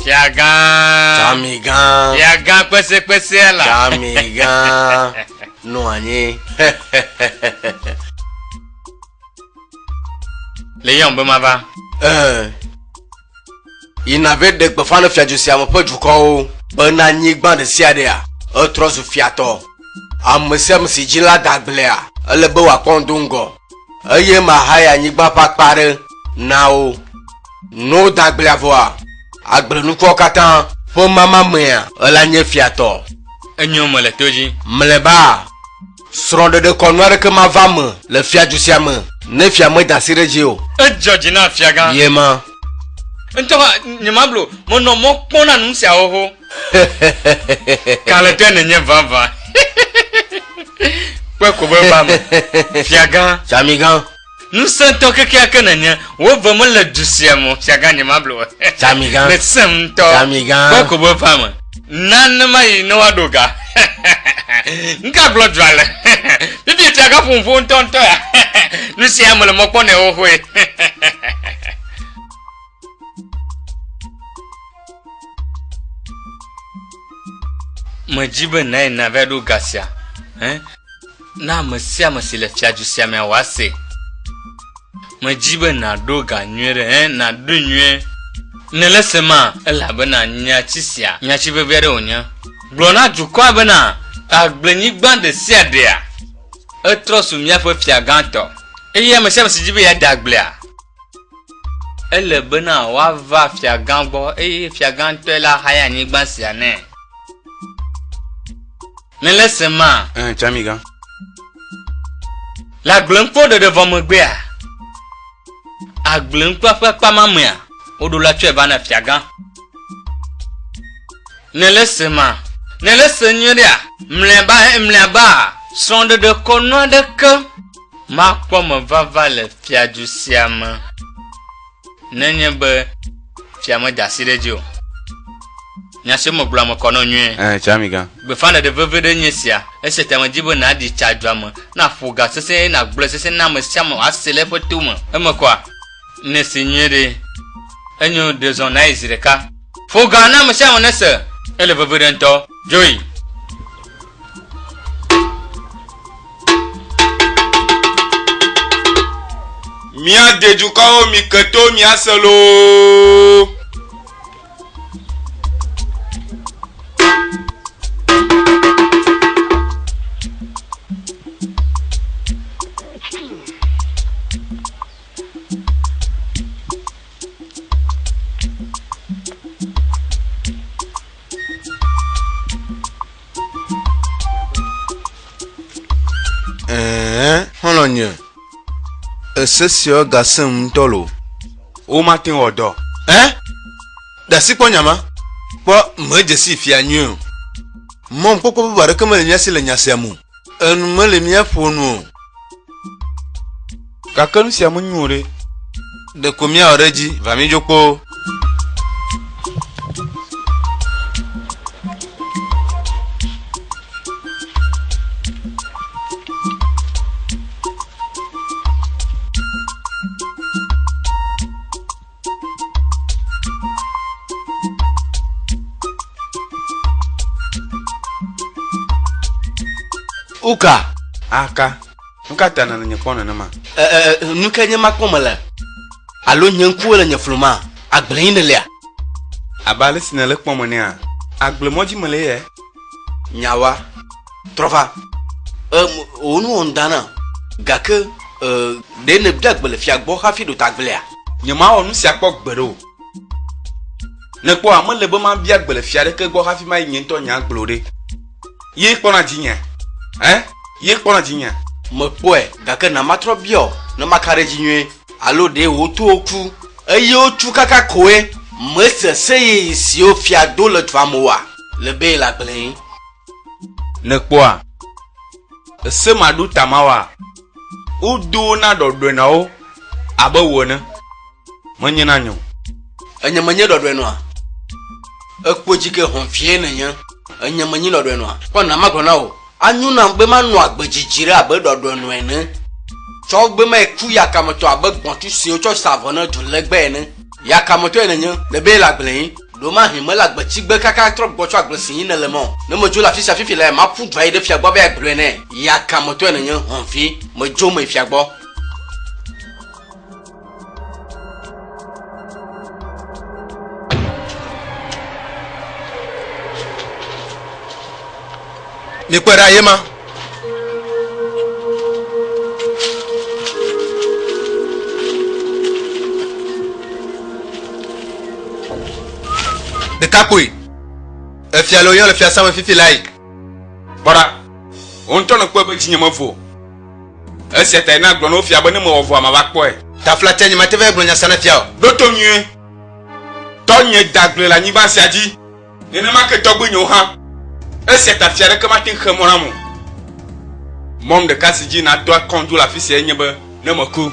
Fiagã. Tsamigã. Fiagã kpesekpesea la. Tsamigã. Nɔ anyi. Le yɔm be mava. Ɛɛ. Yi nave ɖe gbeƒã ne fiadu sia me ƒe dukɔwo bena anyigba ɖe sia ɖea, etrɔ zu fiatɔ. Ame sia ame si dzi la da agblea, ele be wòakpɔ ŋdo ŋgɔ eye mahaya anyigba ƒe akpa aɖe na wo. Ne woda agblea vɔa, agblenukuawo katã ƒe mama mea, ela nye fiatɔ. Enyo mele to dzi. Mlɔeba, srɔ̃ɖeɖe kɔnu aɖeke mava eme le fiadu sia me ne fia meda asi ɖe edzi o. Edzɔ dzi na fiagã. Ye ma. Ŋutɔ hã nyemablo o, menɔ mɔ kpɔm na nu siawo xoxo. Kalẽtɔe nènye vavã. Kpɔe ko be va eme. Fiagã. Tsamigã. Ŋusẽtɔ kekeake nènye. Wò ve mele du sia me o. Fiagã nyemablo o. Tsamigã. Nèsẽm ŋutɔ. Tsamigã. Kpɔe ko be va eme. Nane mayi ne woaɖo ga. Nuka gblɔ dua le? Fifi fiagã ƒo nuƒo ŋutɔŋutɔ ya. Nu sia mele mɔ kpɔm nɛ xoxoe. Medzi be nayi nava ɖo ga sia. Ẽ? Na ame sia ame si le fiadu sia mea wòase. Medzi be nàɖo ga nyuie ɖe, ẽ, nàɖoe nyuie. Nèle sema, elabena nyati sia, nyati vevi aɖe wònye. Gblɔ na dukɔa bena, agblenyigba ɖe sia ɖea, etrɔ zu míaƒe fia gãtɔ. Eye ame sia ame si di be yeade agblea, ele bena woava fiagã gbɔ eye fiagã ŋutɔe la haya anyigba sia nɛ. Nèle sema? Ẽ, Tsamigã. Le agbleŋkpɔ ɖeɖe vɔ megbea, agbleŋkpɔa ƒe akpa ma mea, woɖo la tsɔe va na fiagã. Nèle sema? Nèle se nyuie ɖea? Mlɔeba, mlɔeba, srɔ̃ɖeɖe kɔnu aɖeke makpɔ me vava le fiadu sia me nenye be fia meda asi ɖe edzi o. Nya siwo megblɔ ame kɔ nɔ nyuie. Ɛ̃, Tsamigã. Gbeƒãɖeɖe vevi ɖe nye esia. Esia ta medi be nàɖi tsa dua me, nàƒo ga sesẽ eye nàgblɔe sesẽ na ame sia ame wòase le eƒe to me. Eme kɔa? Nèsee nyuie ɖe. Enyo, ɖe zɔ nàyi zi ɖeka. Ƒo ga na ame sia ame nese. Ele veviɖe ŋutɔ. Dzo yi. Mía dedukɔwo mi ke to miase loo. Ɛɛ, xɔlɔ̃nye, ese siawo gasẽ ŋutɔ loo. Womate ŋu wɔ dɔ. Ɛ? Ɖe asi kpɔ nya ma. Kpɔ medze sii fia nyuie o. Mɔnukpɔkpɔ bubu aɖeke mele mía si le nya sia me o. Enu mele mía ƒo nu o. Gake nu sia menyo o ɖe. Ɖeko míawɔ ɖe edzi va mídzo kpoo. Uka. Aka. Nu ka ta nèle nye kpɔm nenema? E, e, e, nu ka nye ma kpɔm mele? Alo nye ŋkuwo le nye fluma? Agble yi nèlea? Abe ale si nèle kpɔm enea, agblemɔ dzi mele ye. Nyawa, trɔ va. E, wò nu wɔm dana. Gake, e, ɖe nèbia gbe le fia gbɔ hafi ɖo ta agblea? Nyemawɔ nu sia kpɔ gbeɖe o. Nèkpɔa, mele be mabia gbe le fia aɖeke gbɔ hafi mayi nye ŋutɔ nye agble o ɖe. Ye kpɔna dzinye. Ɛ? Ye kpɔna dzinye. Mekpɔe, gake na matrɔ biɔ ne maka ɖe edzi nyuie. Alo ɖe wò towo ku eye wotu kaka koe? Mese se yeye siwo fia do le dua me oa? Le be le agble. Nèkpɔa? Ese maɖo ta mawoa? Wodo wo na ɖɔɖɔenɔwo abe wò ene. Menye na nye o. Enye menye ɖɔɖɔenɔa? Ekpo dzi ke hɔ̃ vie nènye. Enye menye ɖɔɖɔenɔa? Kpɔ na magblɔ na wò. Anyo nam be manɔ agbe didi ɖe abe ɖɔɖɔenɔ ene, tsɔ wu be maku yakametɔ abe gbɔ̃tsu si wotsɔ sa vɔ na du legbe ene. Yakametɔe nènye, le be le agble yi. Ɖewomahi mele agbetsigbe kaka trɔ gbɔ tso agble si yi nèle me o. Ne medzo le afi sia fifi la, maƒu du ayi ɖe fia gbɔ be agblɔe nɛ. Yakametɔe nènye, hɔ̃vi. Medzo meyi fia gbɔ. Mikpɔe ɖa, ye ma. Ɖekakpui, efia le wò yɔm le fiasã me fifi lae. Kpɔ ɖa, wò ŋutɔ nèkpɔe be dzinye mevo o. Esia tae nagblɔ na wo fia be ne mewɔ vɔa mava kpɔe. Taflatse nyemate va gblɔ nya sia na fia o. Ɖo to nyuie. Tɔnye da agble le anyigba sia dzi. Nenema ke tɔgbuinyewo hã. Esia ta fia aɖeke mate ŋu xe mɔ nam o. Mɔnu ɖeka si dzi nàto akɔm dzo le afi siae nye be ne meku.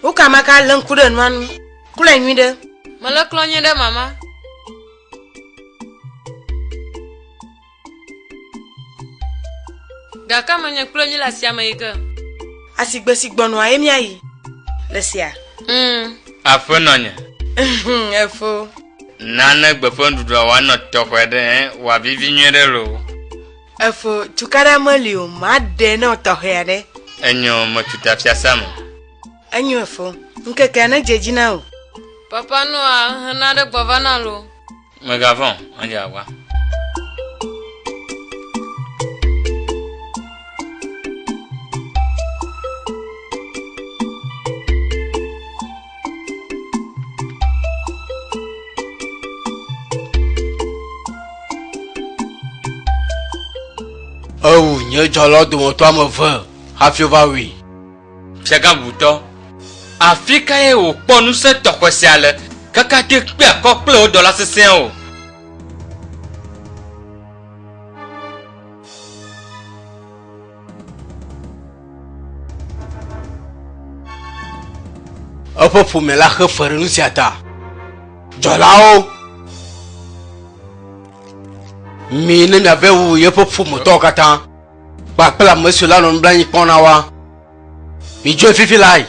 Wo ka maka lé ŋku ɖe nua ŋu. Klɔe nyuiɖe. Mele klɔ nyuiɖe mama. Gake menye kple nyi le asia me yi ke. Asigbe si gbɔnɔa ye míayi le sia. Mm. Aƒenɔnye. Efo. Nane gbe ƒe nuɖuɖua wòanɔ tɔxɛ ɖe, ẽ, wòavivi nyuie ɖe loo. Efo, tukaɖa meli o, maɖee na wò tɔxɛ aɖe. Enyo, metu ta fiasã me. Enyo efo, ŋkekea nedze edzi na wò. Papa Noa he naɖe gbɔ va na loo. Mègavɔ̃ o, edze agbagba. Ewu nye dzɔlawo dometɔ ame eve hafi wova wui. Fiagã bubutɔ, afi kae wòkpɔ ŋusẽ tɔxɛ sia le kaka te kpe akɔ kple wò dɔla sesẽawo? Eƒe ƒome la xe fe ɖe nu sia ta. Dzɔlawo, mi ne miave wu yeƒe ƒometɔwo katã kpakple ame siwo la nɔ nublanui kpɔm na woa. Midzoe fifi lae.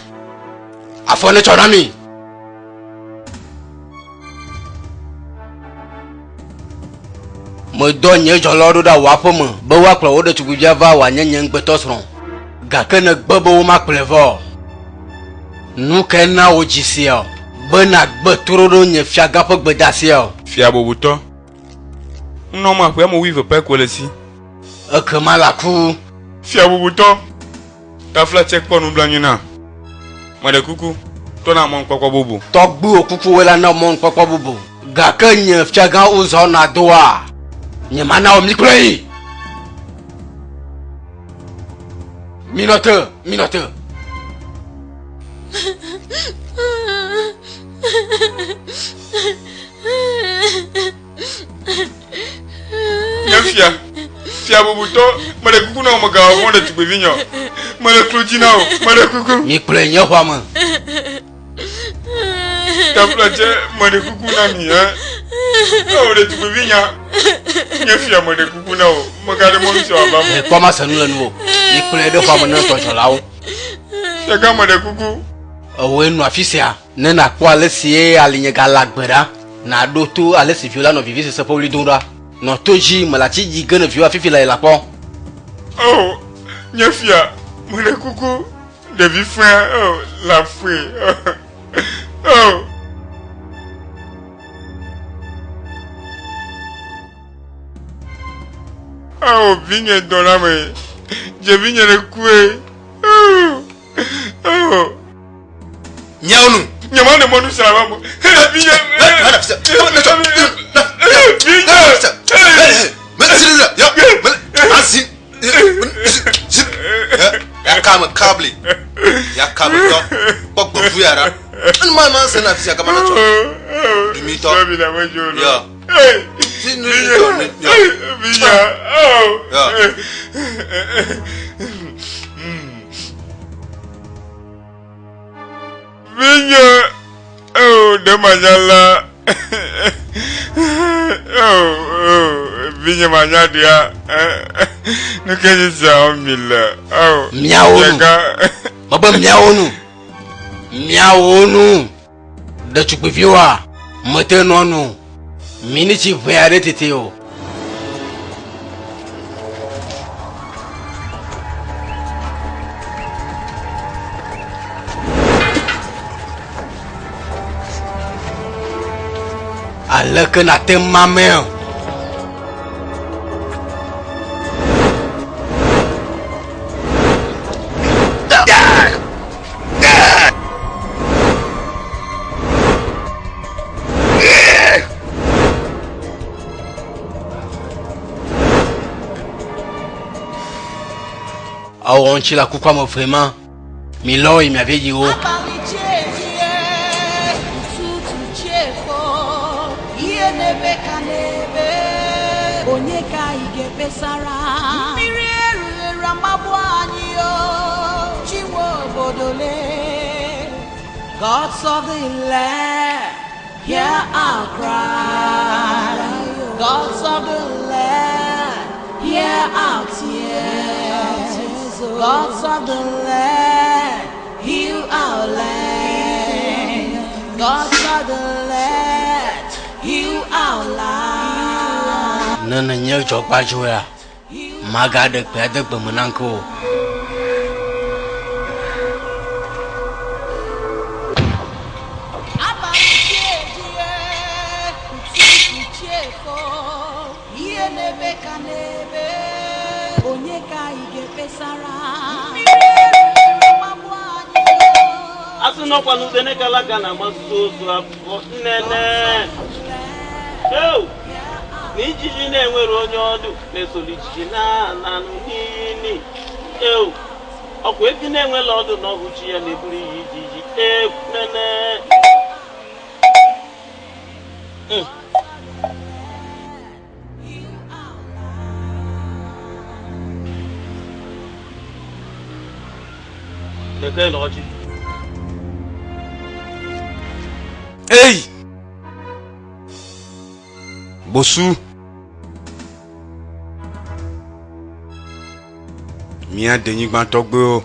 Afɔ netsɔ na mi. Medɔ nye dzɔlawo ɖo ɖa wò aƒe me be woakplɔ wò ɖetugbivia va wòanye nye ŋugbetɔsrɔ̃. Gake nègbe be womakplɔe va o. Nu kae na wò dzi sia be nàgbe toɖoɖo nye fiagã ƒe gbedeasia o? Fia bubutɔ, nunɔame aƒea me wuieve pɛ koe le esi. Ekema laku. Fia bubutɔ, taflatse kpɔ nublanui nam. Meɖe kuku, tɔ na mɔnukpɔkpɔ bubu. Tɔgbuiwò kukuwoe la na mɔnukpɔkpɔ bubu. Gake nye fiagã Uzɔ nadoa, nyemana wò mikplɔe yi. Minɔ te, minɔ te. Nye fia, fia bubutɔ, meɖe kuku na wò mègawɔ vɔ̃ ɖetugbivinye o. Mele klo dzi na wò, meɖe kuku. Mikplɔe nye xɔa me. Taflatse, meɖe kuku na mi, ɛ. Eo ɖetugbivinya, nye fia meɖe kuku na wò, mègaɖe mɔ nu sia wòava me. Mekpɔ mase nu le nuwò. Mikplɔe ɖe xɔa me ne tɔdzɔlawo. Fiagã meɖe kuku. Ewòe nɔ afi sia. Ne nàkpɔ ale si ye alinye gale agbe ɖa, nàɖo to ale si viwò la nɔ vivisese ƒe ɣli dom ɖa. Nɔ to dzi, mele atsi dzi ge ne viwòa fifi le yi la kpɔ. Oh! Nye fia, meɖe kuku, ɖevi fẽa, oh, lãfui, oh, oh. Ao, vinye dɔ na me, dze vinye ɖe kue. Oh, oh. Miawo nu. Nye ma ne mɔnu sia va mo. Vinye. Asi. Yakame kabli. Yakame tɔ. Kpɔ gbevu ya ɖa. Enu ma ma se na fisia kama na tsɔ. Dumi tɔ. Yɔ. Si nu tɔ ne yɔ. Yɔ. Vinye, oh, ɖe manya la. Oh, oh, vinye manya ɖea. Nu ke nye sia wɔm mi le? Oh, Miawo nu. Mebe miawo nu. Miawo nu. Ɖetugbiviwoa, mete nɔ nu. Miniti ʋɛ aɖe tete o. Aleke nàte ŋu mamɛ o? Awɔ ŋuti le akukua me ʋe ma. Milɔ yi miavi dziwo. Onye ka anyị ga-ekpesara mmiri erughị eru amagbu anyị o chinwe obodo lee Gods of the land, hear our cry. Gods of the land, hear our tears. Gods of the land, heal our land. Gods of the land, heal our land. Ne nenye dzɔgbadzoea, magaɖe gbe ade gbe me na ŋke o. Abalị chiejie, ụtụtụ chiefo, ihe na-ebe ka na-ebe, onye ka anyị ga-ekpesara? Mmiri eruru amagbu anyị o. Asị n'ọkwa n'udene kalaka na-agbasa ozu afọ nnene. Eo! Na ijiji na-enwere onye ọdụ na-esolu ijiji na-ananụ n'ini. Eo! Ọkwa efi na-enwela ọdụ na ọgwụ chi ya na-eburu ya ijiji. Eo! Nnene. Leke na ọjị. Ei! Bosu. Mía denyigba tɔgbewo.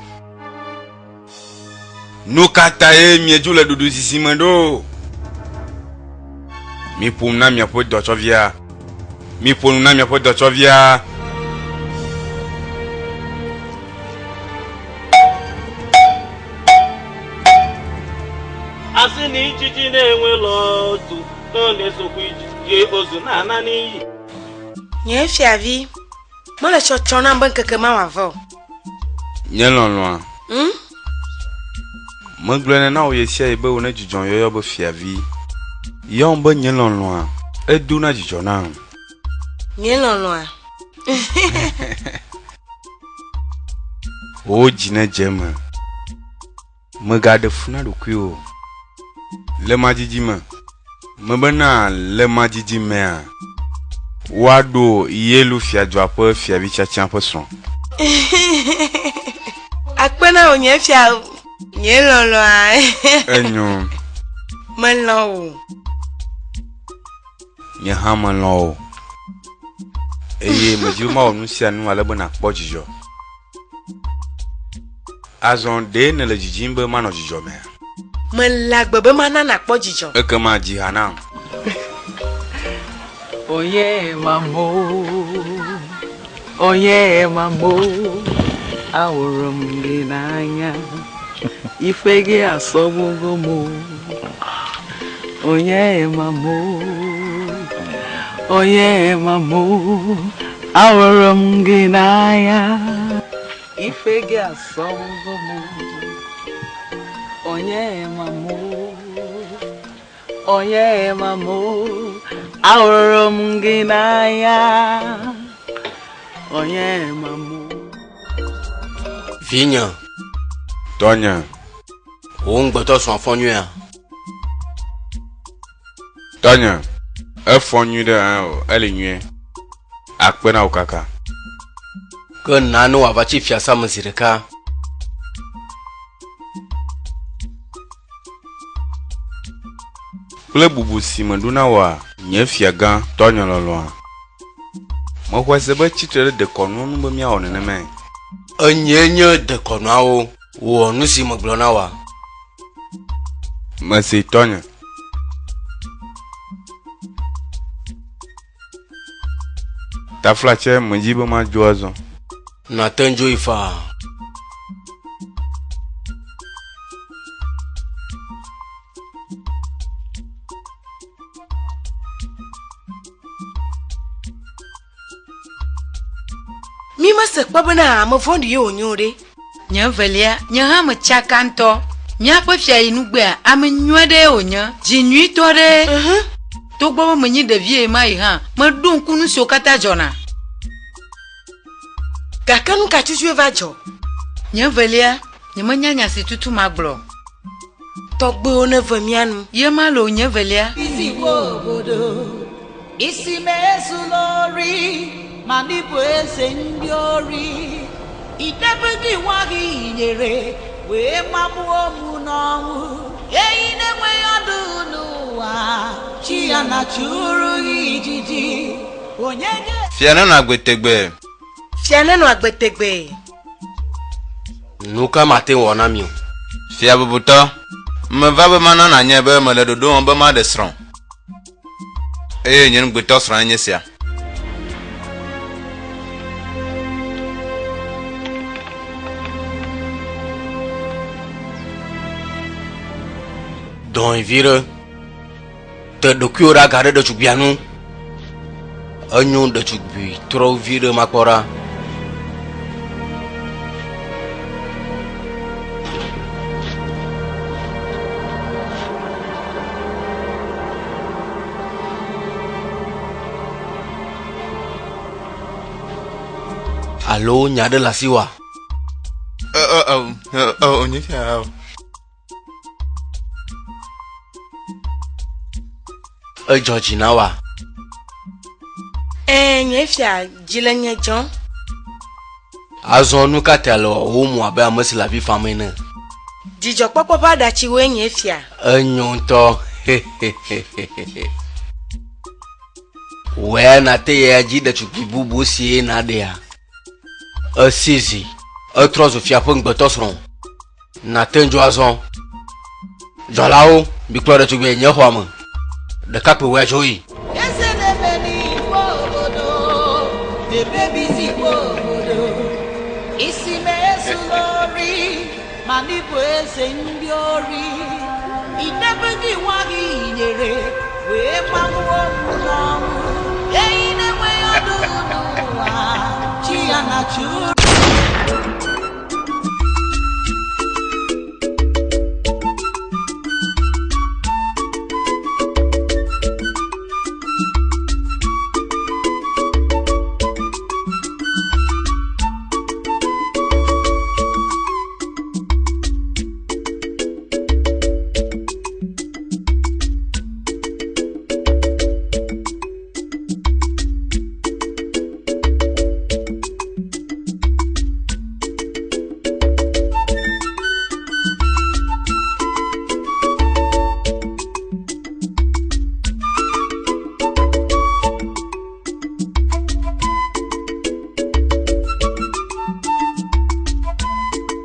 Nu ka tae miedzo le ɖuɖu sisi me ɖo? Miƒo nu na miaƒe dɔtsɔvia. Miƒo nu na miaƒe dɔtsɔvia. Asị na ijiji na-enwela ọdụ na ọ na-esokwa ijiji ozu na-ana n'iyi. Nye fiavi, mele tsɔtsɔ nam be ŋkeke ma wòava o. Nye lɔlɔ̃a. Megblɔnɛ na wò ɣesiaɣi be wò ne dzudzɔ yɔyɔ be fiavi. Yɔm be nye lɔlɔ̃a, edona dzidzɔ nam. Nye lɔlɔ̃a. Wò dzi nedze eme. Mègaɖe fu na ɖokuiwò o. Le madzidzi me, mebena le madzidzi mea, woaɖo Yelu fiadua ƒe fiavi tiatia ƒe srɔ̃. Akpe na wò nye fia, nye lɔlɔ̃a. Enyo. Melɔ̃ wò. Nye hã melɔ̃ wò. Eye medi be mawɔ nu sia nu ale be nàkpɔ dzidzɔ. Azɔ ɖe nèle didim be manɔ dzidzɔ mea? Mele agbe be mana nàkpɔ dzidzɔ. Ekema dzi ha nam. Oye mamo, oye mamo, Ahụrụ m gị n'anya. Ife gị asọgbugo m. Onye ma mụ. Onye ma mụ. Ahụrụ m gị n'anya. Ife gị asọgbugo m. Onye ma mụ. Onye ma mụ. Ahụrụ m gị n'anya. Onye ma mụ. Vinye. Tɔnye. Wò ŋugbetɔ srɔ̃ fɔ nyuia? Tɔnye, efɔ nyui ɖe hã o, eli nyuie. Akpe na wò kaka. Ke na ne wòava tsi fiasã me zi ɖeka. Kple bubu si meɖo na wòa, nye fiagã, tɔnye lɔlɔ̃a. Mexɔe se be tsi tre ɖe dekɔnuwo nu be míawɔ nenemae. Enyee nye dekɔnuawo. Wɔ nu si megblɔ na wòa. Mesee tɔnye. Taflatse, medi be madzo azɔ. Nàte ŋu dzo yi faa. Mi mese kpɔ bena ame vɔ̃ɖi ye wònye o ɖe. Nye evelia, nye hã metsaka ŋutɔ. Míaƒe fia yi nugbea, ame nyui aɖee wònye, dzi nyuitɔ aɖee. Togbɔ be menye ɖevi ɣemaɣi hã, meɖo ŋku nu siwo katã dzɔna. Gake nu ka tutue va dzɔ? Nye evelia, nyemenya nya si tutu magblɔ o. Tɔgbuiwo neve mía nu. Ye ma loo, nye evelia. Isi gwa obodo isi m ezula ori mana ịbụ eze ndị ori idebeghị nwa gị nyere wee magbuo m n'ọnwụ ehi na-enweghị ọdụ n'ụwa chi ya na chụrụ ya ijiji onye ga Fia nenɔ agbe tegbee. Fia nenɔ agbe tegbee. Nu ka mate ŋu wɔ na mi o? Fia bubutɔ, meva be mana nànyae be mele ɖoɖo wɔm be maɖe srɔ̃, eye nye ŋugbetɔ srɔ̃ae nye sia. Dɔ̃e viɖe. Te ɖokuiwò ɖe aga ɖe ɖetugbia ŋu. Enyo ɖetugbui trɔ viɖe makpɔ ɖa. Alo nya ɖe le asiwòa? Ɔ, ɔ, ɔ, ɔ, ɔ, nye fia. Edzɔ dzi na wòa? Ɛ̃, nye fia, dzi le nye dzɔm. Azɔ nu ka ta le wɔwòm abe ame si le avi fam ene? Dzidzɔkpɔkpɔ ƒe aɖatsiwoe nye fia. Enyo ŋutɔ. Wòe nàte yi edzi ɖetugbui bubu si nàɖea? Esi zi, etrɔ zu fia ƒe ŋugbetɔsrɔ̃. Nàte ŋu dzo azɔ. Dzɔlawo, mikplɔ ɖetugbui nye xɔa me. Ɖekakpui wòe dzo yi. Eze na-eme n'igwe obodo na-emebizi igwe obodo isi m ezula ori mana ịbụ eze ndị ori idebeghị nwa gị nyere wee gbagbuo m n'ọnwụ ehi na-enweghị ọdụ n'ụwa chi ya na chụrụ